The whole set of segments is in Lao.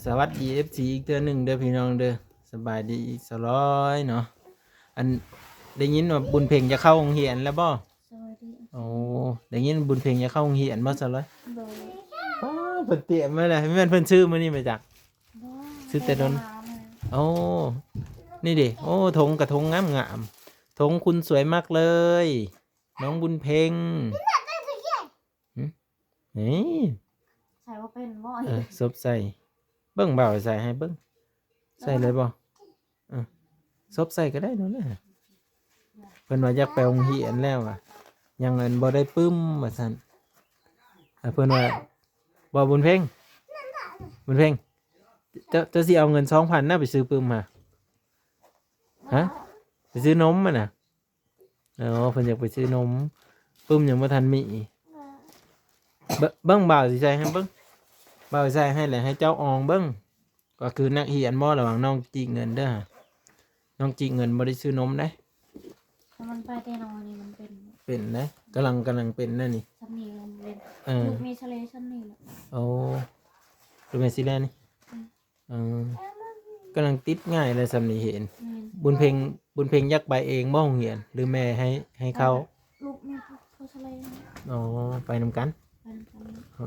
ສະຫວັດດີ ເອັຟຊີ ອີກເທື່ອໜຶ່ງເດີພີ່ນ້ອງເດີ. ສະບາຍດີອີກສາວລອຍເນາະ. ອັນ ໄດ້ຍິນວ່າບຸນເພັງຈະເຂົ້າໂຮງຮຽນແລ້ວບໍ່? ສະຫວັດດີ. ໂອ້ ໄດ້ຍິນບຸນເພັງຈະເຂົ້າໂຮງຮຽນບໍ່ສາວລອຍ? ໂດຍ. ວ້າ ເພິ່ນຕຽມໄວ້ແລ້ວ. ແມ່ນເພິ່ນຊື້ມື້ນີ້ມາຈັກ? ບໍ່ ຊື້ແຕ່ດົນ. ໄດ້ມາແລ້ວ. ໂອ້ ນີ້ເດ. ໂອ້ ຖົງກະຖົງງາມໆ. ຖົງຄຸນສວຍມາກເລີຍ ນ້ອງບຸນເພັງ. ຫຶ? ນີ້ ໃສ່ບໍ່ເປັນບໍ່? ເອີ ສົບໃສ່ເບິ່ງ ບ່າວໃສ່ໃຫ້ເບິ່ງ. ໃສ່ເລີຍບໍ່? ເອີ ສົບໃສ່ກໍໄດ້ໂລດແຫຼະ. ເພິ່ນວ່າຢາກໄປໂຮງຮຽນແລ້ວ ຍັງອັນບໍ່ໄດ້ປຶ້ມວ່າຊັ້ນ. ເອີ ເພິ່ນວ່າ ບໍ່ ບຸນເພັງ ບຸນເພັງ ເຈົ້າ ເຈົ້າຊິເອົາເງິນສອງພັນນະໄປຊື້ປຶ້ມຫາ? ຫະ? ໄປຊື້ນົມຫັ້ນນະ? ອໍ ເພິ່ນຢາກໄປຊື້ນົມ. ປຶ້ມຍັງບໍ່ທັນມີ. ເບິ່ງ ເບິ່ງ ບ່າວຊິໃສ່ໃຫ້ເບິ່ງ. ບ່າວໃສ່ໃຫ້ແລ້ວໃຫ້ເຈົ້າອອງເບິ່ງ. ກໍຄືນັກຮຽນບໍ່ ລະວັງນ້ອງຈີກເງິນເດີ. ນ້ອງຈີກເງິນບໍ່ໄດ້ຊື້ນົມເດ້. ຖ້າມັນໄປແຕ່ນ້ອຍນີ້ມັນເປັນ ເປັນເດ້. ກຳລັງ ກຳລັງເປັນແລ້ວນີ້. ສ່ຳນີ້ມັນເປັນ. ເອີ ລູກມີສະເລສ່ຳນີ້ແຫຼະ. ໂອ້ ລູກມີສະເລນີ້. ອືມ. ເອີ ກຳລັງຕິດງ່າຍແລ້ວສ່ຳນີ້ເຫັນ. ແມ່ນ. ບຸນເພັງ ບຸນເພັງຢາກໄປເອງບໍ່ໂຮງຮຽນ ຫຼືແມ່ໃຫ້ ໃຫ້ເຂົ້າ? ລູກແມ່ຜູ້ສະເລ. ອໍ ໄປນຳກັນ. ໄປນຳກັນ. ເອີ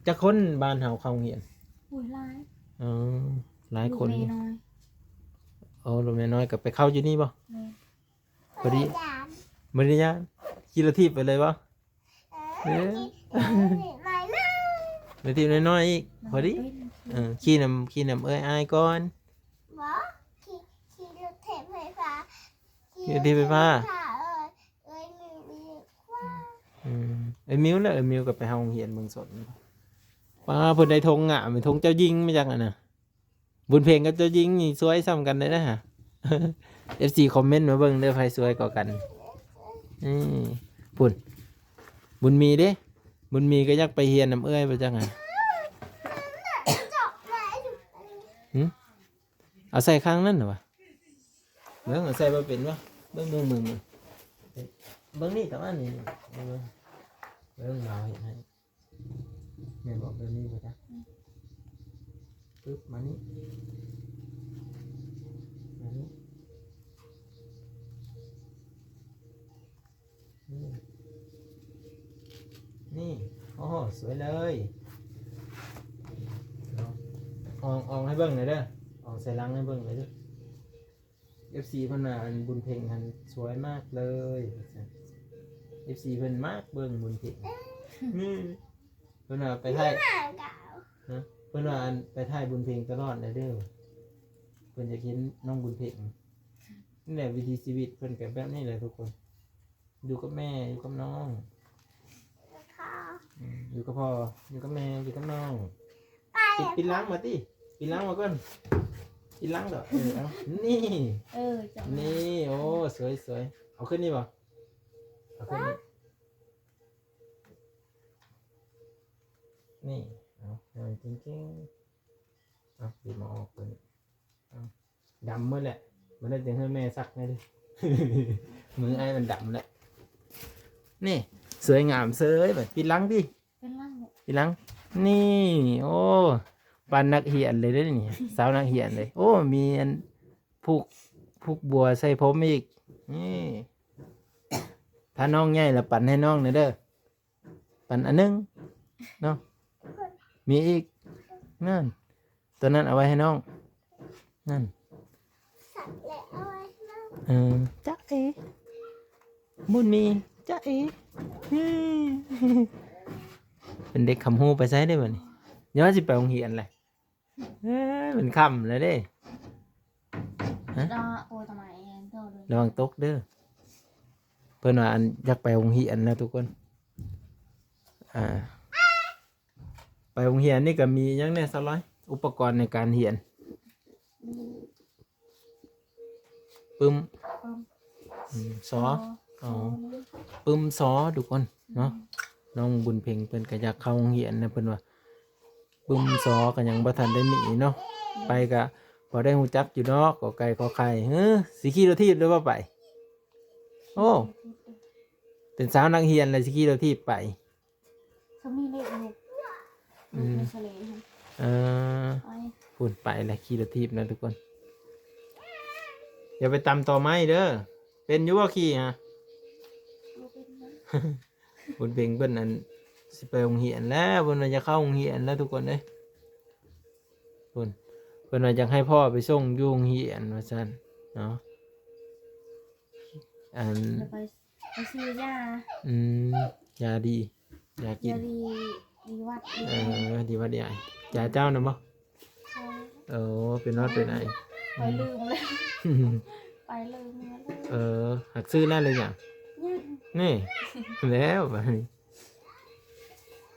ຈັກຄົນບ້ານເຮົາເຂົ້າໂຮງຮຽນ? ໂອ້ຍ ຫຼາຍ. ເອີ ຫຼາຍຄົນ. ລູກແມ່ນ້ອຍ. ໂອ້ ລູກແມ່ນ້ອຍກໍໄປເຂົ້າຢູ່ນີ້ບໍ່? ແມ່ນ. ພໍດີ ບໍ່ໄດ້ຢ້ານ ຂີ່ລົດຖີບໄປເລີຍບໍ່? ເອີ ເອີ ຂີ່ລົດຖີບນ້ອຍໆອີກ ພໍດີ. ເອີ ຂີ່ນຳ ຂີ່ນຳເອື້ອຍອ້າຍກ່ອນ. ບໍ່ ຂີ່ ຂີ່ລົດຖີບໄຟຟ້າ. ຂີ່ລົດຖີບໄຟຟ້າ. ເອີ ເອື້ອຍມິວດີກວ່າ. ອືມ ເອື້ອຍມິວແຫຼະ ເອື້ອຍມິວກໍໄປເຮົາໂຮງຮຽນເມືອງຊົນ. ປ້າ ເພິ່ນໄດ້ຖົງງາມ ເປັນຖົງເຈົ້າຍິງມາຈາກອັນນະ. ບຸນເພັງກັບເຈົ້າຍິງນີ້ສວຍສ່ຳກັນເດ້ນະ. ເອັຟຊີ ຄອມເມັນມາເບິ່ງເດີ ໃຜສວຍກວ່າກັນ. ນີ້ ພຸ້ນ ບຸນມີເດ້. ບຸນມີກໍຢາກໄປຮຽນນຳເອື້ອຍບໍ່ຈັກຫະ. ຫຶ? ເອົາໃສ່ຂ້າງນັ້ນຫວາ? ເບິ່ງ ເອົາໃສ່ບໍ່ເປັນຫວາ? ເບິ່ງ ເບິ່ງ ເບິ່ງ ເບິ່ງ. ເບິ່ງນີ້ ຕະວັນນີ້ ເບິ່ງ ເບິ່ງ ບ່າວເຮັດໃຫ້. ແມ່ນບໍ່? ແບບນີ້ບໍ່ຈັກ. ອືມ ປຶບ ມານີ້ ມານີ້ ນີ້ ນີ້. ໂອ້ໂຫ ສວຍເລີຍ. ເອົາ ອອງ ອອງໃຫ້ເບິ່ງໜ່ອຍເດີ ອອງໃສ່ຫຼັງໃຫ້ເບິ່ງໜ່ອຍເດີ. ເອັຟຊີ ເພິ່ນວ່າ ອັນ ບຸນເພັງຫັ້ນສວຍມາກເລີຍ ວ່າຊັ້ນ. ເອັຟຊີ ເພິ່ນມັກເບິ່ງບຸນເພັງ. ອືມ ເພິ່ນວ່າໄປຖ່າຍ ຮະ? ເພິ່ນວ່າ ອັນ ໄປຖ່າຍບຸນເພັງຕະຫຼອດເລີຍເດີ ເພິ່ນຢາກເຫັນນ້ອງບຸນເພັງ. ນີ້ແຫຼະ ວິຖີຊີວິດເພິ່ນກໍແບບນີ້ແຫຼະທຸກຄົນ. ຢູ່ກັບແມ່ ຢູ່ກັບນ້ອງ. ຢູ່ກັບພໍ່ ອືມ ຢູ່ກັບພໍ່ ຢູ່ກັບແມ່ ຢູ່ກັບນ້ອງ. ໄປ ປິດ ປິດຫຼັງມາຕິ ປິດຫຼັງມາກ່ອນ ປິດຫຼັງດອກ. ເອີ ເອົາ ນີ້ ເອີ ນີ້. ໂອ້ ສວຍໆ. ເອົາຂຶ້ນນີ້ບໍ່? ເອົາຂຶ້ນນີ້ ນີ້. ເອົາ ໃຫ້ມັນເກັ່ງໆ. ເອົາ ບີບມາອອກຕົວນີ້. ເອົາ ດຳໝົດແຫຼະ ມັນໄດ້ຈັ່ງໃຫ້ແມ່ສັກແດ່ເດີ້. ມືອ້າຍມັນດຳແຫຼະ. ນີ້ ສວຍງາມເສີຍ. ບາດ ປິດຫຼັງຕິ ປິດຫຼັງ ປິດຫຼັງ. ນີ້ ໂອ້ ປານນັກຮຽນເລີຍເດ້ນີ້ ສາວນັກຮຽນເລີຍ. ໂອ້ ມີອັນ ຜູກ ຜູກບົວໃສ່ຜົມອີກ. ນີ້ ຖ້ານ້ອງໃຫຍ່ລະປັນໃຫ້ນ້ອງແດ່ເດີ້. ປັນອັນໜຶ່ງເນາະ. ມີອີກ ນັ້ນ ຕົວນັ້ນເອົາໄວ້ໃຫ້ນ້ອງ ນັ້ນ. ສັກແລະເອົາໄວ້ໃຫ້ນ້ອງ. ເອີ ຈ໊ະເອ ບຸນມີ ຈ໊ະເອ. ເປັນເດັກຄຳຮູ້ໄປໃສເດ້ບັດນີ້? ຍ້ອນຊິໄປໂຮງຮຽນແຫຼະ. ເອີ ມັນຄ່ຳແລ້ວເດ້. ຮະ? ລະ ໂອ້ ທຳໄມ ລະວັງຕົກເດີ້. ເພິ່ນວ່າ ອັນ ຢາກໄປໂຮງຮຽນແລ້ວທຸກຄົນ. ອ່າ ໄປໂຮງຮຽນນີ້ກໍມີຫຍັງແດ່ສາວລອຍ? ອຸປະກອນໃນການຮຽນ. ປຶ້ມ ປຶ້ມ ອືມ ຊໍ ຊໍ ອໍ ປຶ້ມຊໍ ທຸກຄົນເນາະ. ອືມ ນ້ອງບຸນເພັງເພິ່ນກໍຢາກເຂົ້າໂຮງຮຽນນະ ເພິ່ນວ່າ ປຶ້ມຊໍກໍຍັງບໍ່ທັນໄດ້ມີເນາະ. ອືມ ໄປກໍພໍໄດ້ຮູ້ຈັກຢູ່ດອກ ກ ໄກ່ ຂ ໄຂ່. ເຮີ ຊິຂີ່ລົດຖີບຫຼືວ່າໄປ? ໂອ້ ເປັນສາວນັກຮຽນແລ້ວ ຊິຂີ່ລົດຖີບໄປ. ສາມີເລກຢູ່ ອືມ ໃນທະເລ. ເອີ ພຸ້ນໄປແລ້ວ ຂີ່ລົດຖີບນະທຸກຄົນ. ຢ່າໄປຕຳຕໍໄມ້ເດີ. ເປັນຢູ່ບໍ່ຂີ່ຮະ? ບໍ່ເປັນນະ. ບຸນເພັງເພິ່ນ ອັນ ຊິໄປໂຮງຮຽນແລ້ວ, ເພິ່ນວ່າຈະເຂົ້າໂຮງຮຽນແລ້ວທຸກຄົນເອີຍ. ພຸ້ນ ເພິ່ນວ່າຢາກໃຫ້ພໍ່ໄປສົ່ງຢູ່ໂຮງຮຽນວ່າຊັ້ນເນາະ. ອັນ ແລ້ວໄປ ໄປຊື້ຢາ. ອືມ ຢາດີ ຢາກິນ ຢາດີ ດີຫວັດ. ເອີ ດີຫວັດ ຢາ ຢາເຈົ້ານຳບໍ່? ເອີ ເປັນຫວັດເປັນໄອ. ຂ້ອຍລືມແລ້ວ ໄປລືມແລ້ວ. ເອີ ຫາກຊື້ແລ້ວຫຼືຍັງ? ຍັງ. ນີ້ ແລ້ວບາດນີ້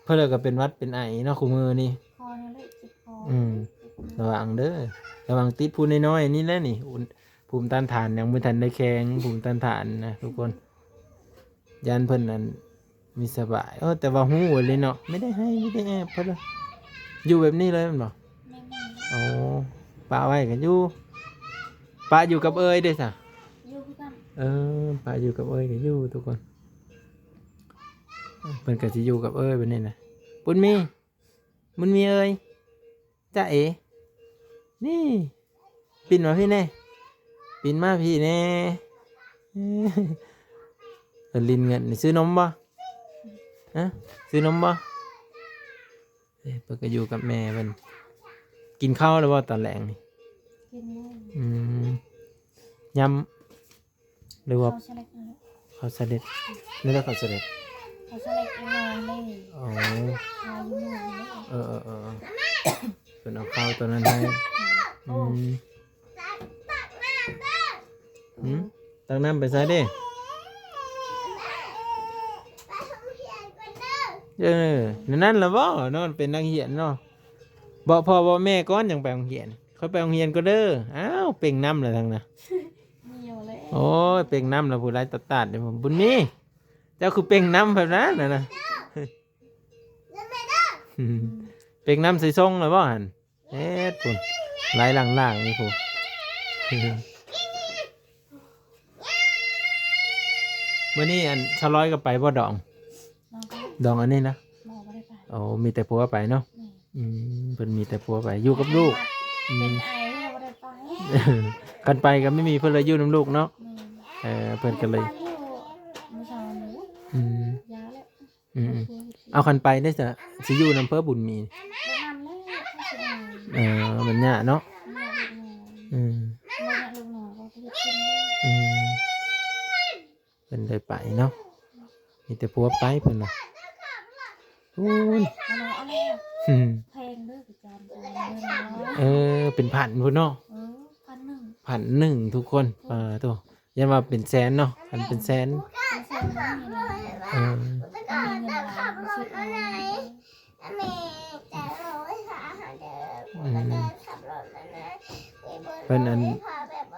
ເພິ່ນລະກໍເປັນຫວັດເປັນໄອເນາະ ຄູ່ມື້ນີ້. ຄໍນີ້ແຫຼະ ເຈັບຄໍ. ອືມ ລະວັງເດີ ລະວັງຕິດຜູ້ນ້ອຍໆນີ້ແຫຼະນີ້. ອຸນ ພູມຕ້ານທານຍັງບໍ່ທັນໄດ້ແຂງ ພູມຕ້ານທານນະທຸກຄົນ. ຢ້ານເພິ່ນນັ້ນມີສະບາຍ. ເອີ ແຕ່ວ່າຮູ້ເລີຍເນາະ ໄມ່ໄດ້ໃຫ້ ໄມ່ໄດ້ແອບເພິ່ນລະ. ຢູ່ແບບນີ້ເລີຍແມ່ນບໍ່? ແມ່ນໆ. ໂອ້ ປະໄວ້ກໍຢູ່. ປະຢູ່ກັບເອີຍເດ້ຊະ? ຢູ່ຄືກັນ. ເອີ ປະຢູ່ກັບເອີຍກໍຢູ່ທຸກຄົນ. ເພິ່ນກໍຊິຢູ່ກັບເອີຍແບບນີ້ນະ. ບຸນມີ ບຸນມີເອີຍ ຈ໊ະເອ ນີ້ ປິ່ນມາພີ້ແດ່ ປິ່ນມາພີ້ແດ່. ເອີ ຫຼິ້ນເງິນ. ຊື້ນົມບໍ່? ຮະ ຊື້ນົມບໍ່? ເອີ ເພິ່ນກໍຢູ່ກັບແມ່ເພິ່ນ. ກິນເຂົ້າແລ້ວບໍ່ຕອນແລງນີ້? ກິນແລ້ວ. ອືມ ຍາມ ຫຼືວ່າ ເຂົ້າສະເລັດນັ້ນແຫຼະ. ເຂົ້າສະເລັດ ນີ້ແຫຼະເຂົ້າສະເລັດ ເຂົ້າສະເລັດອີກໜ້ອຍໜຶ່ງ. ອໍ ຂາຍຢູ່ເມືອງນີ້. ເອີໆໆໆ ເພິ່ນເອົາເຂົ້າຕອນນັ້ນໃຫ້. ອືມ ອືມ ຕັກນ້ຳໄປໃສ່ເດ້. ເອີ ນັ້ນລະບໍ່ ນອນເປັນນັກຮຽນເນາະ. ບອກພໍ່ບອກແມ່ກ່ອນ ຈັ່ງໄປໂຮງຮຽນ. ຂ້ອຍໄປໂຮງຮຽນກ່ອນເດີ. ອ້າວ ເປັ່ງນ້ຳລະທັງນະ. ໂອ້ຍ ເປັ່ງນ້ຳລະຜູ້ຫຼາຍຕາດໆເດ້. ບຸນມີ ເຈົ້າຄືເປັ່ງນ້ຳແບບນັ້ນນະ? ເປັ່ງນ້ຳໃສ່ຊົງລະບໍ່ຫັ້ນ? ເຮັດພຸ້ນ ໄລ່ລ້າງໆນີ້ພຸ້ນ. ມື້ນີ້ອັນສາວລອຍກໍໄປບໍ່ດອງ? ດອງໄປ ດອງອັນນີ້ນະ? ບໍ່ ບໍ່ໄດ້ໄປ. ໂອ້ ມີແຕ່ຜົວໄປເນາະ. ອືມ ເພິ່ນມີແຕ່ຜົວໄປ ຢູ່ກັບລູກ. ອືມ ເປັນໄອ ບໍ່ໄດ້ໄປ. ຄັນໄປກໍໄມ່ມີເພິ່ນເລີຍ ຢູ່ນຳລູກເນາະ. ແມ່ນ. ເອີ ເພິ່ນກໍເລີຍ ໄປຢູ່ມື້ເຊົ້ານີ້. ອືມ ຢາແຫຼະ. ອືມ ເອົາ ຄັນໄປໄດ້ສະ ຊິຢູ່ນຳເພິ່ນບຸນມີ. ບໍ່ນຳແລ້ວ ເອີ ມັນຍາກເນາະ. ຍາກເນາະ. ອືມ ບໍ່ຍາກເນາະ ບໍ່ເຮັດກິນເລີຍ. ອືມ ເພິ່ນໄດ້ໄປເນາະ ມີແຕ່ຜົວໄປເພິ່ນວ່າ. ໂອ້ຍ ເອົາແລ້ວ ເອົາແລ້ວ. ອືມ ແພງເດີ ຈານ ເອີ ເປັນພັນພຸ້ນເນາະ. ເອີ ພັນໜຶ່ງ ພັນໜຶ່ງທຸກຄົນ. ປາໂທ້ ຢ້ານວ່າເປັນແສນເນາະ ຄັນເປັນແສນ. ເປັນແສນກໍມີແລ້ວ. ເອີ ມີເງິນຫຼາຍ ຊື້ເອົາ. ອືມ ເພິ່ນອັນ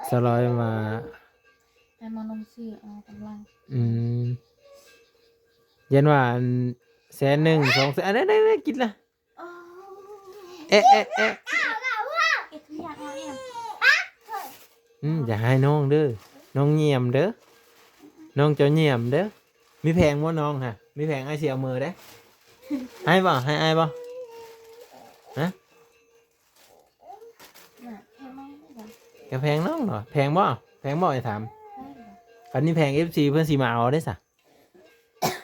ສາວລອຍວ່າ ໃຫ້ມາລົງຊື່ເອົາກຳລັງ. ອືມ ຢ້ານວ່າອັນແສນໜຶ່ງ ສອງແສນ ອັນນັ້ນ ກິນລະ. ອໍ ເອະ ເອະ ເອະ ເອະ ອືມ ຢ່າໃຫ້ນ້ອງເດີ ນ້ອງຍ່ຽມເດີ ນ້ອງເຈົ້າຍ່ຽມເດີ. ມີແຜງບໍ່ນ້ອງຫະ? ມີແຜງອ້າຍຊິເອົາເມືອເດ້. ໃຫ້ບໍ່? ໃຫ້ອ້າຍບໍ່? ຮະ? ກະແພງນ້ອງເນາະ. ແພງບໍ່? ແພງບໍ່? ອ້າຍຖາມ. ຄັນມີແຜງ ເອັຟຊີ ເພິ່ນຊິມາເອົາເດ້ສະ.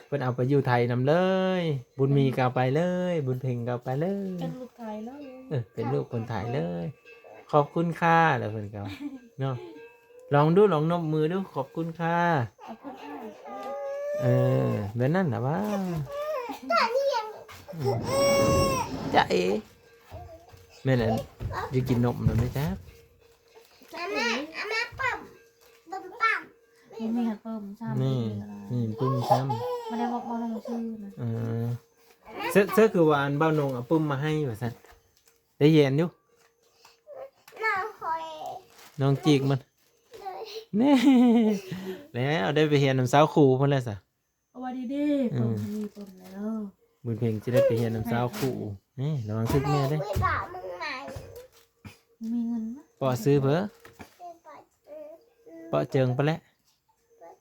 ເພິ່ນເອົາໄປຢູ່ໄທນຳເລີຍ ບຸນມີກໍເອົາໄປເລີຍ ບຸນເພັງກໍເອົາໄປເລີຍ. ເປັນລູກໄທເລີຍ. ເອີ ເປັນລູກຄົນໄທເລີຍ. ຂອບຄຸນຄ່າ ແລ້ວເພິ່ນກໍເນາະ. ລອງດູ ລອງນົບມືດູ ຂອບຄຸນຄ່າ. ຂອບຄຸນຄ່າ. ເອີ ແບບນັ້ນນະວ່າ. ອືມ ຈ໊ະເອ ແມ່ນອັນ ຢູ່ກິນນົບນຳແມ່ຈັກ. ອາມາ ອາມາປ້ອມ ປ້ອມ ປ້ອມ. ບໍ່ມີໃຫ້ປຶ້ມຊ້ຳ. ນີ້ ນີ້ປຶ້ມຊ້ຳ. ບໍ່ໄດ້ບອກ ບໍ່ໄດ້ບອກຊື່ນະ. ເອີ ເຊີ ເຊີຄືວ່າອັນບ່າວນົງເອົາປຶ້ມມາໃຫ້ວ່າຊັ້ນ ໄດ້ເຫັນຢູ່. ນ້ອງຂ້ອຍ ນ້ອງຈີກມັນ. ໂດຍ ແນ່ ແລ້ວໄດ້ໄປຮຽນນຳຊາວຄູພຸ້ນແລ້ວຊະ. ເອົາວ່າດີໆ ອືມ ປຶ້ມມີປຶ້ມແລ້ວ. ບຸນເພັງຊິໄດ້ໄປຮຽນນຳຊາວຄູ. ນີ້ລະວັງຖືກແມ່ເດ້. ມີເງິນນະ ເປາະຊື້ເພີ ເປາະເຈີງໄປແລ້ວ.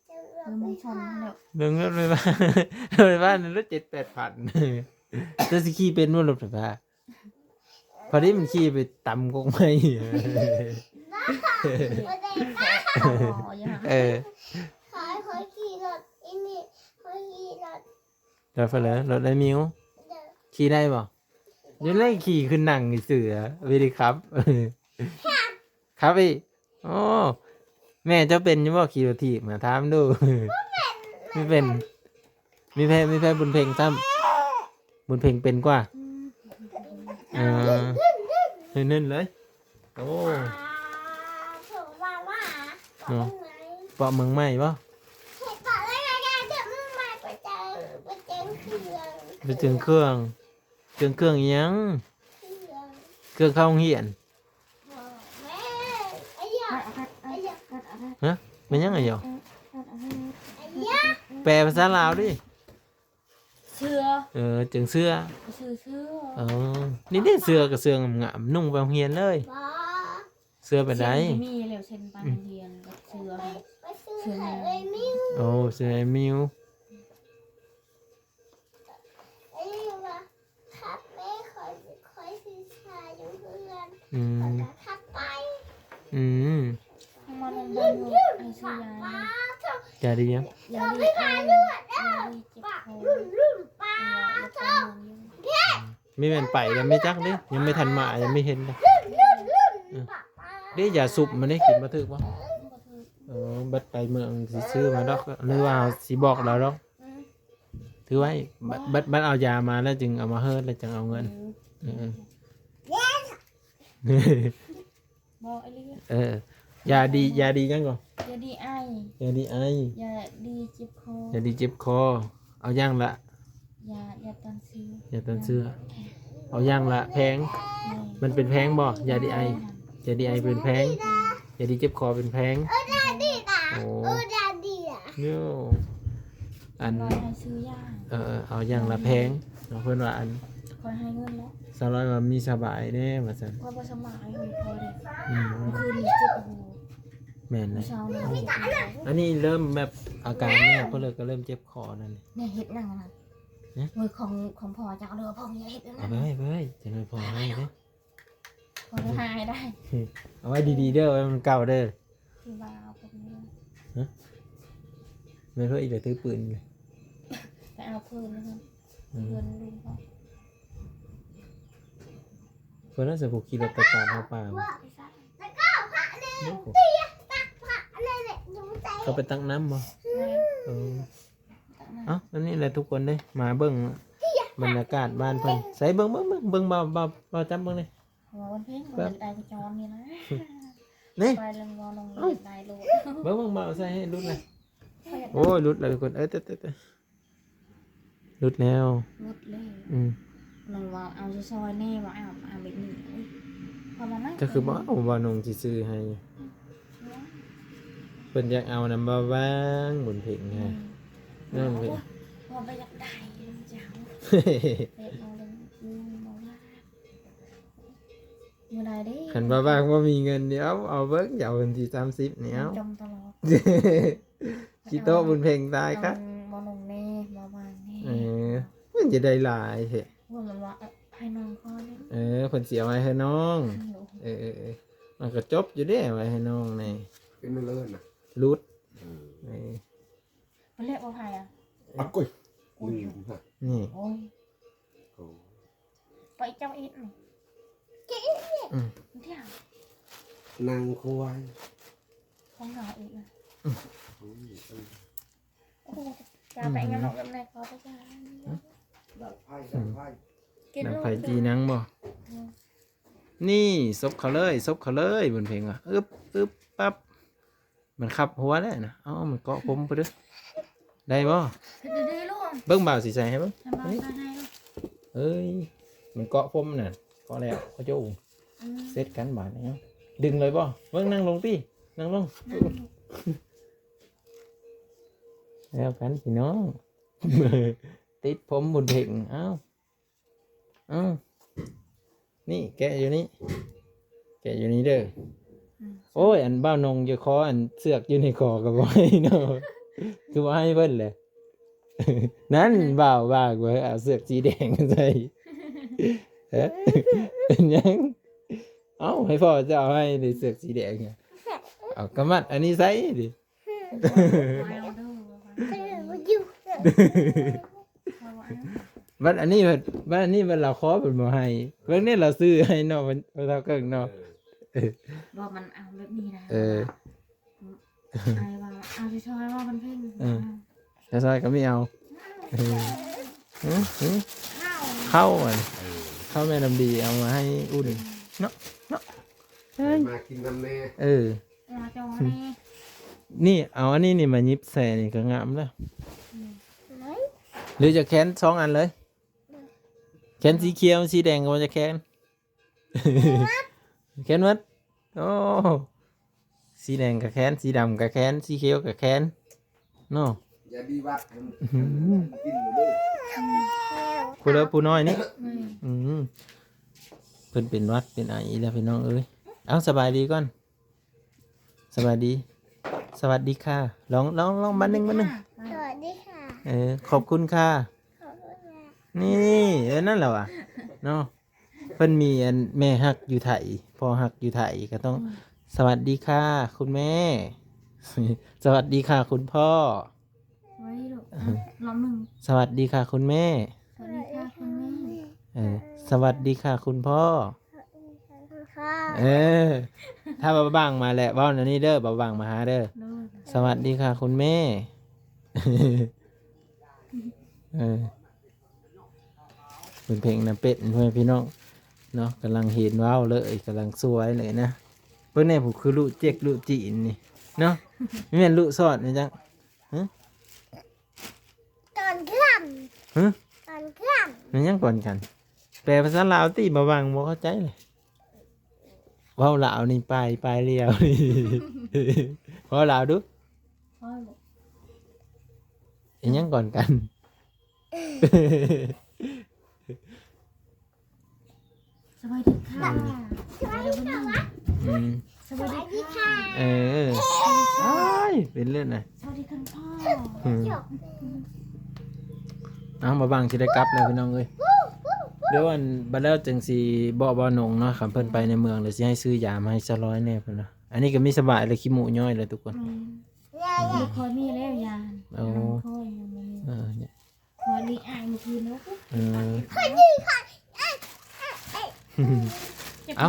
ເອີ ມັນຊົນແລ້ວ ເບິ່ງລົດໄຟຟ້າ ລົດໄຟຟ້ານັ້ນລົດເຈັດແປດພັນ. ເຈົ້າຊິຂີ່ເປັນບໍ່ລົດໄຟຟ້າ? ພໍດີມັນຂີ່ໄປຕຳກົກໄມ້ ບໍ່ໄດ້ນະ ອໍ ຢູ່ຫັ້ນ ເອີ ຂ້ອຍ ຂ້ອຍຂີ່ລົດ ອີນີ້ ຂ້ອຍຂີ່ລົດ ລົດໄຟເລີ ລົດໄອ້ມິວ ໂດຍ ຂີ່ໄດ້ບໍ່? ຢູ່ໃນຂີ່ຂຶ້ນນັ່ງຊື່ໆ ເວລາຂັບ ຂັບອີກ ໂອ້ ແມ່ເຈົ້າເປັນຢູ່ບໍ່ຂີ່ລົດຖີບນະ? ຖາມດູ ບໍ່ເປັນ ມີແພ ມີແພບຸນເພັງຊ້ຳ ບຸນເພັງເປັນກວ່າ ອືມ ເອີ ເນີ້ນໆເລີຍ ໂອ້ ເນາະ ເປາະເມືອງໃໝ່ບໍ່? ໄປເຈີເຄື່ອງ ເຈີເຄື່ອງ ເຈີເຄື່ອງອີ່ຫຍັງ? ເຄື່ອງ ເຄື່ອງເຂົ້າໂຮງຮຽນ ຮະ ແມ່ນຫຍັງອາຢໍ? ແປພາສາລາວດິ ເສື້ອ ເອີ ເຈີເສື້ອ ເສື້ອ ເອີ ນີ້ເດ້ ເສື້ອກໍເສື້ອງາມໆ ນຸ່ງໄປໂຮງຮຽນເລີຍ ບໍ່ ເສື້ອແບບໃດ? ມີແລ້ວ ເຊັ່ນໄປໂຮງຮຽນກັບເສື້ອ ເສື້ອ ໂອ້ ເສື້ອໄອ້ມິວ ເອີ ວ່າ ຄັບແມ່ ຂ້ອຍ ຂ້ອຍຊິຊາຢູ່ເຮືອນ ອືມ ຂ້ອຍກໍຂັບໄປ ອືມ ມັນບໍ່ຮູ້ ໄອ້ຊື້ຢາ ຢາດີຫຍັງ? ຢາດີໄອ ຢາດີເຈັບຄໍ ປາລຸ້ນ ປາ ເອີ ແລ້ວກໍເມືອງຢູ່ ມີແມ່ນໄປແລ້ວ ແມ່ຈັກເດ້ ຍັງບໍ່ທັນມາ ຍັງບໍ່ເຫັນເດ້ ເດ້ ຢາຊຸບມັນເດ້ ກິນບໍ່ຖືກບໍ່? ບໍ່ຖືກ ເອີ ບັດໄປເມືອງຊິຊື້ມາດອກ ຫຼືວ່າຊິບອກລາວດອກ ອືມ ຖືໄວ້ ບັດ ບັດ ບັດເອົາຢາມາແລ້ວຈຶ່ງເອົາມາເຮີດ ແລ້ວຈຶ່ງເອົາເງິນ ອືມ ເອີ ບໍ່ ອີ່ຫຼີ ເອີ ຢາດີ ຢາດີຫຍັງກໍ? ຢາດີໄອ ຢາດີໄອ ຢາດີເຈັບຄໍ ຢາດີເຈັບຄໍ ເອົາຢ່າງລະ ຢາ ຢາຕ້ານເຊື້ອ ຢາຕ້ານເຊື້ອ ເອົາຢ່າງລະແຜງ ແມ່ນ ມັນເປັນແຜງບໍ່? ຢາດີໄອ ຢາດີໄອເປັນແຜງ ຢາດີເຈັບຄໍເປັນແຜງ ໂອ້ ອັນ ເອີ ເອົາຢ່າງລະແຜງເນາະ ເພິ່ນວ່າອັນ ຂ້ອຍໃຫ້ເງິນແລ້ວ ສາວລອຍວ່າມີສະບາຍແດ່ວ່າຊັ້ນ ຂ້ອຍບໍ່ສະບາຍ ຂ້ອຍເດ້ ອືມ ມື້ຄືນນີ້ເຈັບຫົວ ແມ່ນແຫຼະ ເຊົ້ານີ້ ອັນນີ້ເລີ່ມແບບອາການນີ້ ເພິ່ນເລີຍກໍເລີ່ມເຈັບຄໍນັ້ນ ແມ່ເຮັດຫຍັງນະ ຮະ ໂອ້ຍ ຂອງ ຂອງພໍ່ເຈົ້າເດີ ພໍ່ຢ່າເຮັດ ເອົາໄປໄວ້ ໄປໄວ້ ຈະໜ້ອຍພໍ່ໃຫ້ເດ້ ບໍ່ໄດ້ຫາໃຫ້ໄດ້ ເອົາໄວ້ດີໆເດີ ໄວ້ມັນເກົ່າເດີ ທີ່ວ່າເອົາໄປເມືອງ ຮະ ແມ່ນເພິ່ນອີກແລ້ວ ຖືປືນອີກແລ້ວ ໄປເອົາເພິ່ນນະ ອືມ ເພິ່ນລຸງເຂົາ ເພິ່ນໜ້າຈະຜູ້ຂີ່ລົດໄປຕາມເຮົາປ່າ ເຂົາໄປຕັກນ້ຳບໍ່? ແມ່ນ ເອີ ຕັກນ້ຳ ເອົ້າ ອັນນີ້ແຫຼະທຸກຄົນເດ້ ມາເບິ່ງບັນຍາກາດບ້ານເພິ່ນ ໃສ ເບິ່ງ ເບິ່ງ ເບິ່ງ ເບິ່ງ ບ່າວ ບ່າວ ບ່າວຈັບເບິ່ງນີ້ ເພາະວ່າວັນເພັງ ມັນຢາກໄດ້ກະຈອນນີ້ນະ ນີ້ ໄປເລື່ອງບໍ່ລົງ ເອົ້າ ຢາກໄດ້ໂລດ ເບິ່ງ ເບິ່ງ ບ່າວໃສ່ໃຫ້ຫຼຸດເລີຍ ໂອ້ຍ ຫຼຸດແລ້ວທຸກຄົນ ເອີ ເຕີໆ ຫຼຸດແລ້ວ ຫຼຸດແລ້ວ ອືມ ນ້ອງວ່າເອົາຊອຍໆແດ່ ວ່າເອົາ ເອົາແບບນີ້ ເອີ ເພາະວ່າມັນ ກໍຄືບໍ່ເອົາ ວ່ານ້ອງຊິຊື້ໃຫ້ ເພິ່ນຢາກເອົານຳບ່າວຫວ່າງ ບຸນເພັງ ອືມ ໃຫ້ ນ້ອງເພັງ ເພາະວ່າຢາກໄດ້ເຈົ້າ ເຮັດເອົາເລື່ອງ ອືມ ບ່າວຫວ່າງ ມື້ໃດເດ້ ຄັນວ່າວ່າງບໍ່ມີເງິນນີ້ ເອົາ ເອົາເບິ່ງ ເອົາວັນທີສາມສິບນີ້ ເອົາ ຈົ່ມຕະຫຼອດ ຂີ້ໂຕະບຸນເພັງຕາຍຄັກ ບໍ່ນຸ່ງແດ່ ບໍ່ຫວ່າງແດ່ ເອີ ມັນຈະໄດ້ຫຼາຍແທ້ ເພິ່ນວ່າ ເອີ ໃຫ້ນ້ອງຂໍແດ່ ເອີ ເພິ່ນຊິເອົາໄວ້ໃຫ້ນ້ອງ ເອີ ເອີ ເອີ ມັນກໍຈົບຢູ່ເດ້ ໄວ້ໃຫ້ນ້ອງແດ່ ເປັນມື້ເລີນນະ ຫຼຸດ ເອີ ເອີ ບໍ່ເລະບໍ່ໃຜອະ ອະ ໂອ້ຍ ນີ້ ໂອ້ຍ ໂອ້ ໄປເຈົ້າເຮັດນີ້ ອືມ ດຽວ ນາງຄວາຍ ຂອງເຮົາອີກນະ ອືມ ໂອ້ ຢ່າໄປ ອືມ ຫຍັງດອກ ນຳໃນຂໍໄປຈ້າ ອືມ ດັງໄຟ ດັງໄຟ ກິນ ດັງໄຟ ລອງ ຈີ່ໜັງບໍ່? ອືມ ນີ້ ສົບເຂົາເລີຍ ສົບເຂົາເລີຍ ບຸນເພັງວ່າ ອຶບ ອຶບ ປັບ ມັນຂັບຫົວແລ້ວນະ ເອົ້າ ມັນເກາະຜົມພຸ້ນເດີ ໄດ້ບໍ່? ເຮັດດີໆລູກ ເບິ່ງ ບ່າວຊິໃສ່ໃຫ້ເບິ່ງ ໃຫ້ບ່າວໃສ່ໃຫ້ລູກ ເອີຍ ມັນເກາະຜົມນະ ເກາະແລ້ວ ເຂົາເຈົ້າ ອືມ ເສັດກັນບາດນີ້ ເອົ້າ ດຶງເລີຍບໍ່? ເບິ່ງ ນັ່ງລົງຕິ ນັ່ງລົງ ນັ່ງລົງ ແລ້ວກັນພີ່ນ້ອງ ຕິດຜົມບຸນເພັງ ເອົ້າ ເອົ້າ ນີ້ແກະຢູ່ນີ້ ແກະຢູ່ນີ້ເດີ ອືມ ໂອ້ຍ ອັນບ່າວນົງຢູ່ຄໍ ອັນເຊືອກຢູ່ໃນຄໍກໍບໍ່ໃຫ້ເນາະ ຄືບໍ່ໃຫ້ເພິ່ນແຫຼະ ນັ້ນ ອືມ ບ່າວວ່າ ເອົາເຊືອກສີແດງມາໃສ່ ເອີ ເປັນຫຍັງ? ເອົ້າ ໃຫ້ພໍ່ເຈົ້າເອົາໃຫ້ເດ ເສື້ອສີແດງ. ເອົາ ກະມັດອັນນີ້ໃສ່ເດ. ບັດອັນນີ້ ບັດ ບັດອັນນີ້ບັດລາວຂໍເພິ່ນບໍ່ໃຫ້. ເບິ່ງນີ້ລາວຊື້ໃຫ້ເນາະ ເພິ່ນ ເພິ່ນເຖົ້າເກິ່ງເນາະ. ເອີ ບໍ່ ມັນເອົາແບບນີ້ນະ. ເອີ ອ້າຍວ່າ ເອົາຊິຊ່ອຍວ່າມັນເພງ. ເອີ ຊາຍຊອຍກໍມີເອົາ. ເອີ ຫຶ ຫຶ ເຂົ້າ ເຂົ້າອັນ ເອີ ເຂົ້າແມ່ນ້ຳດີເອົາມາໃຫ້ອຸ່ນເນາະ ເນາະ. ເອີ ມາກິນນຳແດ່. ເອີ ມາຈອງແດ່. ນີ້ ເອົາອັນນີ້ນີ້ມາຫຍິບໃສ່ນີ້ກໍງາມແລ້ວ. ອືມ ຫຼືຈະແຂນສອງອັນເລີຍ? ແຂນສີຂຽວ ສີແດງກໍບໍ່ຈະແຂນ. ແຂນໝົດ. ໂອ້ ສີແດງກະແຂນ ສີດຳກະແຂນ ສີຂຽວກະແຂນເນາະ. ຢ່າດີວັດ ອືມ ກິນເດີ. ຜູ້ເລີກຜູ້ນ້ອຍນີ້. ອືມ ອືມ ເພິ່ນເປັນຫວັດເປັນໄອອີກແລ້ວພີ່ນ້ອງເອີຍ. ເອົາ ສະບາຍດີກ່ອນ. ສະບາຍດີ. ສະຫວັດດີຄ່ະ. ລອງ ລອງ ລອງບາດໜຶ່ງ ບາດໜຶ່ງ. ສະຫວັດດີຄ່ະ. ເອີ ຂອບຄຸນຄ່ະ. ຂອບຄຸນຄ່ະ. ນີ້ ເອີ ນັ້ນແຫຼະຫວາເນາະ. ເພິ່ນມີອັນແມ່ຮັກຢູ່ໄທ ພໍ່ຮັກຢູ່ໄທ ກໍຕ້ອງ ອືມ ສະຫວັດດີຄ່ະຄຸນແມ່ ສະຫວັດດີຄ່ະຄຸນພໍ່. ໄວ້ລູກ ອ່ະ ລອບໜຶ່ງ. ສະຫວັດດີຄ່ະຄຸນແມ່. ສະຫວັດດີຄ່ະຄຸນແມ່. ເອີ ສະຫວັດດີຄ່ະຄຸນພໍ່. ເອີ ຖ້າບ່າວບັງມາແລ້ວ ເວົ້າແນວນີ້ເດີ ບ່າວບັງມາຫາເດີ. ໂດຍ. ສະຫວັດດີຄ່ະຄຸນແມ່. ເອີ ເພິ່ນເພງນຳເປັດ ພໍ່ແມ່ພີ່ນ້ອງເນາະ ກຳລັງເຫັນເວົ້າເລີຍ ກຳລັງສວຍເລີຍນະ. ເບິ່ງແດ່ ຜູ້ຄືລຸເຈັກລຸຈີນນີ້ເນາະ. ແມ່ນລຸຊອດນີ້ຈັງ. ຮຶ? ກ່ອນກັນ. ຮຶ? ກ່ອນກັນ. ແມ່ນຫຍັງກ່ອນກັນ? ແປພາສາລາວຕິ ບ່າວບັງບໍ່ເຂົ້າໃຈເລີຍ. ເວົ້າລາວນີ້ປາຍ ປາຍລຽວນີ້ ເວົ້າລາວດູ. ເວົ້າ ອີຫຍັງກ່ອນກັນ? ສະບາຍດີຄ່ະ. ອືມ ສະບາຍດີຄ່ະ. ອືມ ສະບາຍດີຄ່ະ. ເອີ ອ້າຍ ເປັນເລີຍນະ. ສະບາຍດີຄ່ະພໍ່. ອືມ ເອົາ ບ່າວບັງຊິໄດ້ກັບແລ້ວພີ່ນ້ອງເອີຍ. ດຽວອັນ ບັດແລ້ວຈຶ່ງຊິບອກບ່າວນົງເນາະ ຄັນເພິ່ນໄປໃນເມືອງ ແລ້ວຊິໃຫ້ຊື້ຢາມາໃຫ້ສາວລອຍແດ່ເພິ່ນວ່າ. ອັນນີ້ກໍມີສະບາຍແລ້ວ ຂີ້ມູ້ຍ້ອຍແລ້ວທຸກຄົນ. ແມ່ນ ອືມ ບໍ່ຄ່ອຍມີແລ້ວຢາ. ໂອ້ ບໍ່ຄ່ອຍຍັງບໍ່ມີ. ເອີ ນີ້ ຂໍດີອ້າຍມື້ຄືນເນາະ. ເອີ ຂໍດີ ຂໍ ເອົ້າ ເຈັບຄໍ.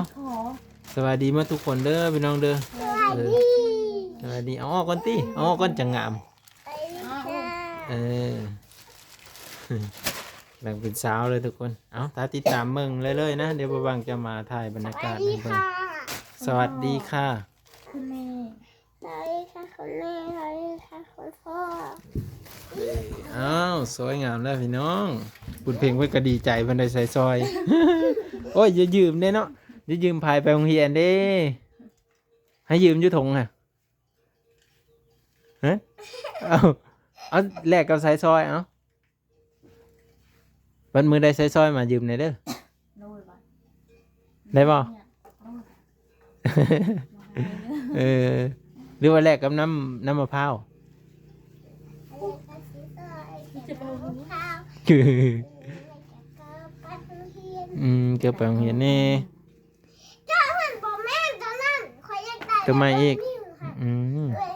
ສະບາຍດີໝົດທຸກຄົນເດີພີ່ນ້ອງເດີ. ສະບາຍດີ ເອີ ສະບາຍດີ. ເອົາອອກກ່ອນຕິ ເອົາອອກກ່ອນຈັ່ງງາມ. ເອີ ແບ່ງເປັນສາວເລີຍທຸກຄົນ. ເອົາ ຖ້າຕິດຕາມເບິ່ງເລື້ອຍໆນະ ດຽວບ່າວບັງຈະມາຖ່າຍບັນຍາກາດໃຫ້ເບິ່ງ. ສະຫວັດດີຄ່ະ ສະຫວັດດີຄ່ະ ຄຸນແມ່. ສະຫວັດດີຄ່ະຄຸນແມ່. ສະຫວັດດີຄ່ະຄຸນພໍ່. ອ້າວ ສວຍງາມແລ້ວພີ່ນ້ອງ. ບຸນເພັງເພິ່ນກໍດີໃຈ ເພິ່ນໄດ້ໃສ່ຊອຍ. ໂອ້ຍ ຢ່າຢືມເດ້ເນາະ ຢ່າຢືມພາຍໄປໂຮງຮຽນເດ້. ໃຫ້ຢືມຢູ່ຖົງຫະ. ຮະ? ເອົາ ເອົາແລກກັບໃສ່ຊອຍ ເອົາ. ບັດມື້ໃດໃສ່ຊອຍມາຢືມແດ່ເດີ. ໂດຍ ໄດ້ບໍ່? ໂດຍ. ເອີ ຫຼືວ່າແລກກັບນ້ຳ ນ້ຳມະພ້າວ? ອືມ ເກີບໄປໂຮງຮຽນແດ່. ຕົວນັ້ນບໍ່ແມ່ນ ຕົວນັ້ນ ຂ້ອຍຢາກໄດ້ຕົວໃໝ່ອີກ. ອືມ ເອື້ອຍ